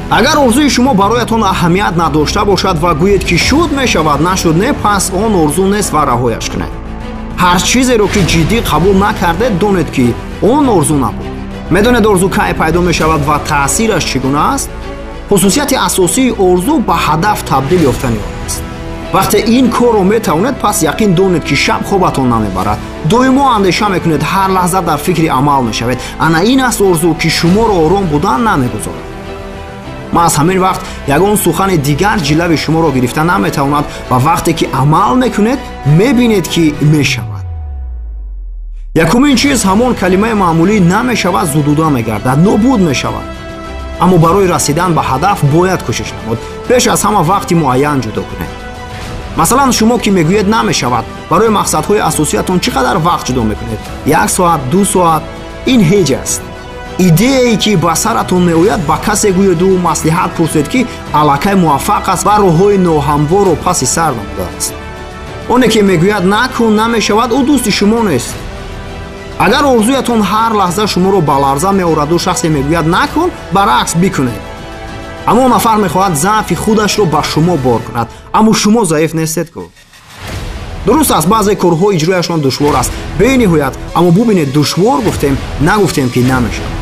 Агар орзуи шумо бароятон аҳамият надошта бошад ва гӯед, ки шуд мешавад, нашуд не, пас он орзу нест ва раҳояш кунед. Ҳар чизеро, ки ҷиддӣ қабул накардед, донед, ки он орзу набуд. Медонед, орзу кай пайдо мешавад ва таъсираш чӣ гуна аст? Хусусияти асосии орзу ба ҳадаф табдил ёфтани он аст. Вақте ин корро метавонед, пас яқин донед, ки шаб хобатон намебарад. Доимо андеша мекунед, ҳар лаҳза дар фикри амал мешавед. Ана ин аст орзу, ки шуморо ором будан намегузорад. Маҳз ҳамин вақт ягон сухани дигар ҷилави шуморо гирифта наметавонад ва вақте ки амал мекунед, мебинед, ки мешавад. Якумин чиз, ҳамон калимаи маъмулӣ намешавад зудуда мегардад, нобуд мешавад. Аммо барои расидан ба ҳадаф бояд кӯшиш намуд. Пеш аз ҳама вақти муайян ҷудо кунед. Масалан, шумо ки мегӯед намешавад, барои мақсадҳои асосиятон чӣ қадар вақт ҷудо мекунед? 1 соат, 2 соат? Ин ҳеҷ аст. Идеяе, ки ба саратон меояд, ба касе гӯеду маслиҳат пурсед, ки аллакай муваффақ аст ва роҳҳои ноҳамворро паси сар намудааст. Оне ки мегӯяд накун, намешавад, ӯ дӯсти шумо нест. Агар орзуятон ҳар лаҳза шуморо ба ларза меораду шахсе мегӯяд накун, баръакс бикунед, ҳамон нафар мехоҳад заъфи худашро ба шумо бор кунад, аммо шумо заиф нестед ку. Дуруст аст, баъзе корҳо иҷрояшон душвор аст бениҳоят, аммо бубинед, душвор гуфтем, нагуфтем, ки намешавад.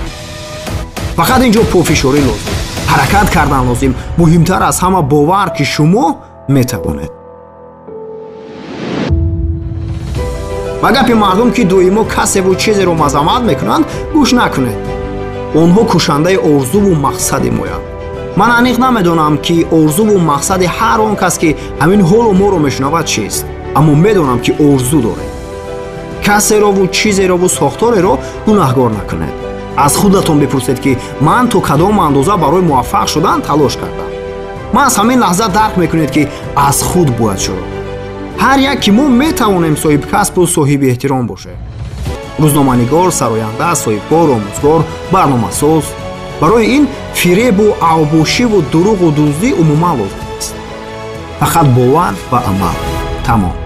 Фақат ин ҷо пофишорӣ лозим, ҳаракат кардан лозим. Муҳимтар аз ҳама бовар, ки шумо метавонед. Ба гапи мардум, ки доимо касеву чизеро мазаммат мекунанд, гӯш накунед. Онҳо кушандаи орзуву мақсади моянд. Ман аниқ намедонам, ки орзуву мақсади ҳар он кас, ки ҳамин ҳоло моро мешунавад, чист, аммо медонам, ки орзу доред. Касерову чизерову сохтореро гунаҳгор накунед. Аз худатон бипурсед, ки ман то кадом андоза барои муваффақ шудан талош кардам. Маҳз ҳамин лаҳза дарк мекунед, ки аз худ бояд шурӯъ. Ҳар як ки мо метавонем соҳибкасбу соҳиби эҳтиром бошем: рӯзноманигор, сароянда, соҳибкор, омӯзгор, барномасоз. Барои ин фиребу авбошиву дурӯғу дуздӣ умуман лозим нест. Фақат бовар ва амал, тамом.